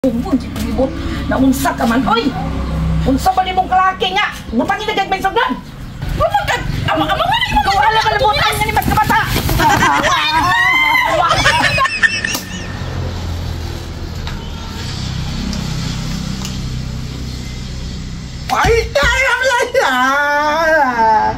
Libot na unsa ka man oy. Unsa ba nimong kalaki nga? Mutang ina kag may sugdan. Bumagkag ama ama man imo Ikaw ala kalibutan nga ni mas kabata. Ay, ay, ay, ay.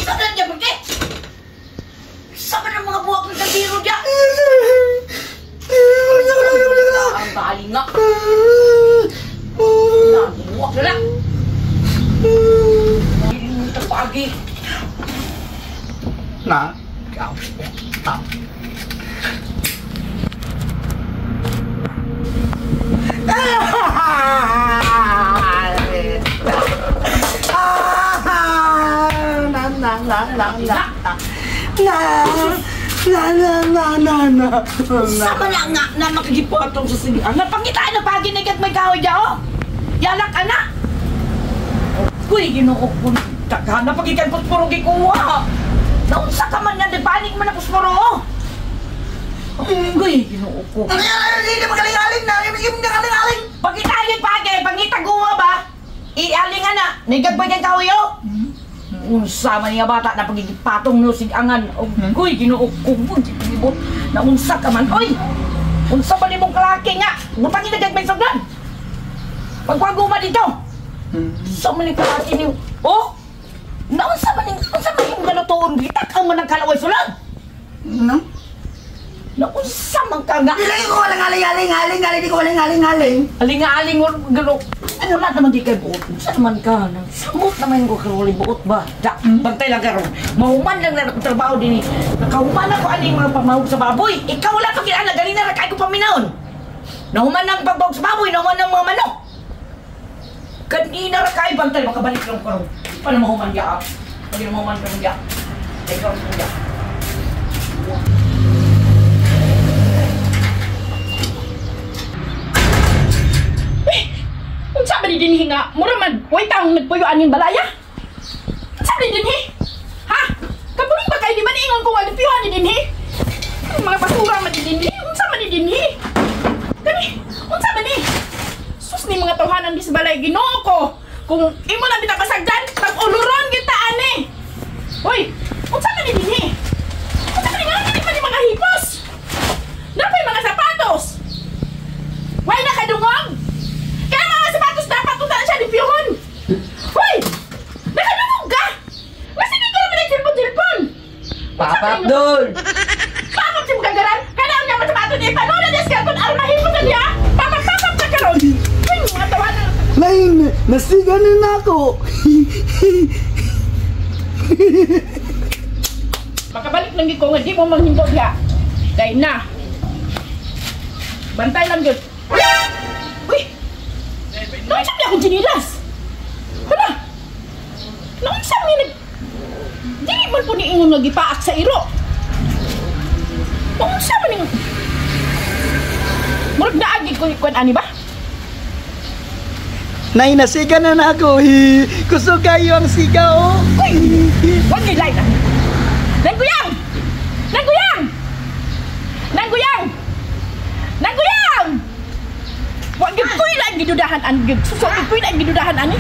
Saan niya bakit? Sa man ang mga buwak ng kaldero diya? Ang bali nga. Buwak na lang. Pagi. Na. Na. Sama na nga na makagipotong sa sige. Ang napangitaan na pagi na may kahoy diya oh. Yalak ana. Uy, Ginoo ko. Taghan na pagikan pusporo gikuha. Naunsa ka man nga nagpanik man na pusporo oh. Uy, Ginoo ko. Hindi magaling-aling na. Hindi magaling-aling. Pagitayin pagi, pangitaguwa ba? Ialing ana, nigagbay kang kahoy oh. Unsa man nga bata na pagigipatong no sigangan. Uy, Ginoo ko. Libot na unsa ka man oy. Unsa ba nimong kalaki nga? Butang ina kag may sugdan. Pagwaguma dito. Sa man ni kalaki ni oh. Naunsa man ning unsa man imong galutoon gitak ang man ang kalaway sulod. No? Naunsa man ka nga? Dili ko walang aling-aling-aling, aling di ko walang aling-aling. Aling-aling galo. Ano wala naman di kay buot. Unsa naman ka? Samot naman ko karon buot ba? Da, bantay lang karon. Mahuman lang na akong trabaho dinhi. Nakahuman ako aning mga pamahog sa baboy. Ikaw wala pa kinala ganina ra kay ko paminawon. Nahuman ang pagbahog sa baboy, nahuman ang mga manok. Kanina ra kay bantay makabalik lang karon. Pa na mahuman ya. Pag mahuman karon ya. Ikaw ya. Unsa ba ni dinhi nga? Mura man way taong nagpuyo aning balaya. Unsa ba ni dinhi? Ha? Kabulong ba kay di man ingon ko nga nagpuyuan ni dinhi? Mga basura man ni dinhi. Unsa man ni dinhi? Kani, unsa man ni? Sus ni mga tawhanan di sa balay Ginoo ko. Kung imo na bitaw kasagdan, pag-uluron kita ani. Hoy, unsa man ni dinhi? Unsa man ni nga man ni mga hipos? Napay mga sapatos. Way na kadungog. Kaya mga sapatos dapat unta na siya limpyuhon. Hoy! Nakadungog ka! Mas hindi ko naman nagsilpon-silpon! Papa Abdul! Papap si Mugagaran! Kailangan niya masapatos niya! Paano na deskarton? Aron mahipon na niya! Papap-papap na karon! Uy, mga tawanan! Lain! Nasiga na ako! Makabalik lang ko nga di mo manghimbo diha. Dahil na! Bantay lang yun! Uy! Naunsa niya akong chinilas? Hala! Naunsa niya nag... Dili man po ni ingon nga gipaak sa iro. Naunsa man yung... Murag naagi ko ikuan ani ba? Nay, nasiga na na ako. Kusog kayo ang siga, oh. Uy! Huwag kayo light, ah. Nangguyang! Nangguyang! Nangguyang! Nangguyang! Wag gyud ko'y laing gidudahan ani gyud. Suso gyud ko'y laing gidudahan ani.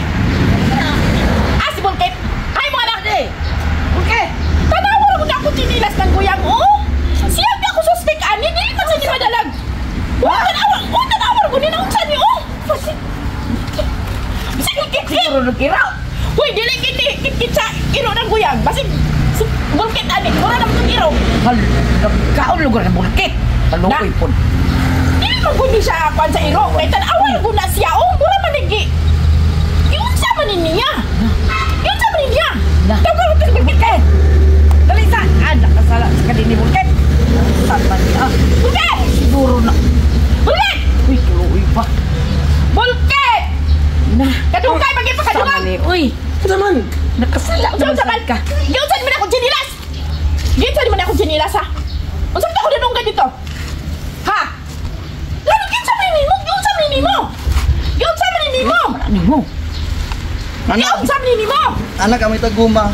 Ah, si Bulkit. Ay mo anak. Bulkit. Tanawa ra gud ako chinilas ng guyang oh. Siya gyud ako suspect ani dili man sa ni madalag. Wa tanawa, wa tanawa ra gud ni naunsa ni oh. Bisag kit Siguro nagkiraw. Uy, dili kit sa iro ng guyang. Basig si Bulkit ani, mura naman tong iro. Hal, nagkaon lugar ng Bulkit. Kaluoy pon. Dili man gud ni siya kuan sa iro. Kay tan-awa ra gud na siya oh. Mura man nigi. Na. Kadungkay pagi pa kadungag. Sama ni, uy. Unsa man? Nakasala Unsa naman unsa man? sad ka. Giunsa man ako chinilas? Giunsa man ako chinilas ha? Unsa man ako danunggan dito? Ha? Lalo giunsa man nimo? Giunsa man nimo? Giunsa man nimo? Ano mo? Anak, Giunsa man nimo? anak kami ta guma.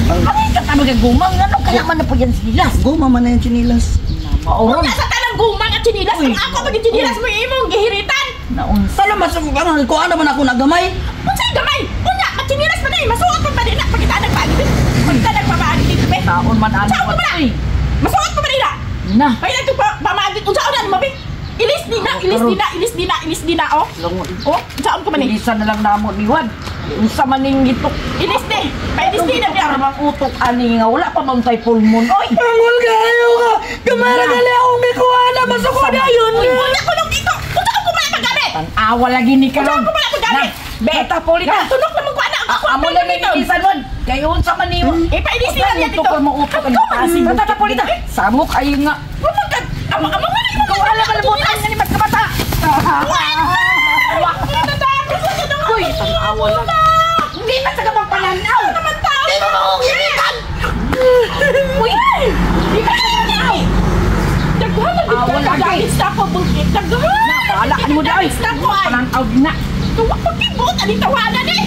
Ang Ano ka tama kay gumang? Ano kaya man na po yan sinilas? guma man na yung chinilas. Maoron. Unya sa tanang gumang at chinilas, Uy. ang ako pag chinilas mo imong gihiritan. Naunsa. Sala mas ano ko ano man ako nagamay. Unsa gamay? Unya, at chinilas man ay masuot pa ba na pagita nagpaagi. Pagita nagpamaagi dito be. Taon man ano. Saan ko man na? Uy. Masuot pa ba nila? Na. Ay nagto pa pamaagi unsa na mo be? Ilis ni na, ilis ni na, ilis ni na, ilis ni na oh. Langon. Oh, unsaon ko man eh? Ilisan na lang namo ni Juan. Unsa man ning gitok. Ilis ni. Pailis ni na Ito niya. mang utok ani nga wala pa man tay full moon. Oy. Angol kayo ka. Gamay ra gali akong gikuha na masuko na yun. Unya ko nung dito. Unsa ko man paggamit? Tan-awa lagi ni Unsa karon. ko man paggamit? Be, polita. Tunok naman ko ana ang ako. Amo lang ni ilisan mo. Kay unsa man nimo? Eh, pailis ni na niya dito. Ito mo utok ang pasig. Tata polita. Samok ay nga. Rumang ka. Amo amo man imo. Ikaw ala kalimutan nga ni magkabata. Uy, tan-awa lang. Hindi man sa kabang pananaw. Naman tao. Di mo akong hiritan. Uy, Di ka na. Daghan na Awa gid ka lagi. gamit sa ako bukit. Daghan. bahala ka mo dai. Sa ako ay. Pananaw na. Tuwa pagkibuot ani tawanan eh.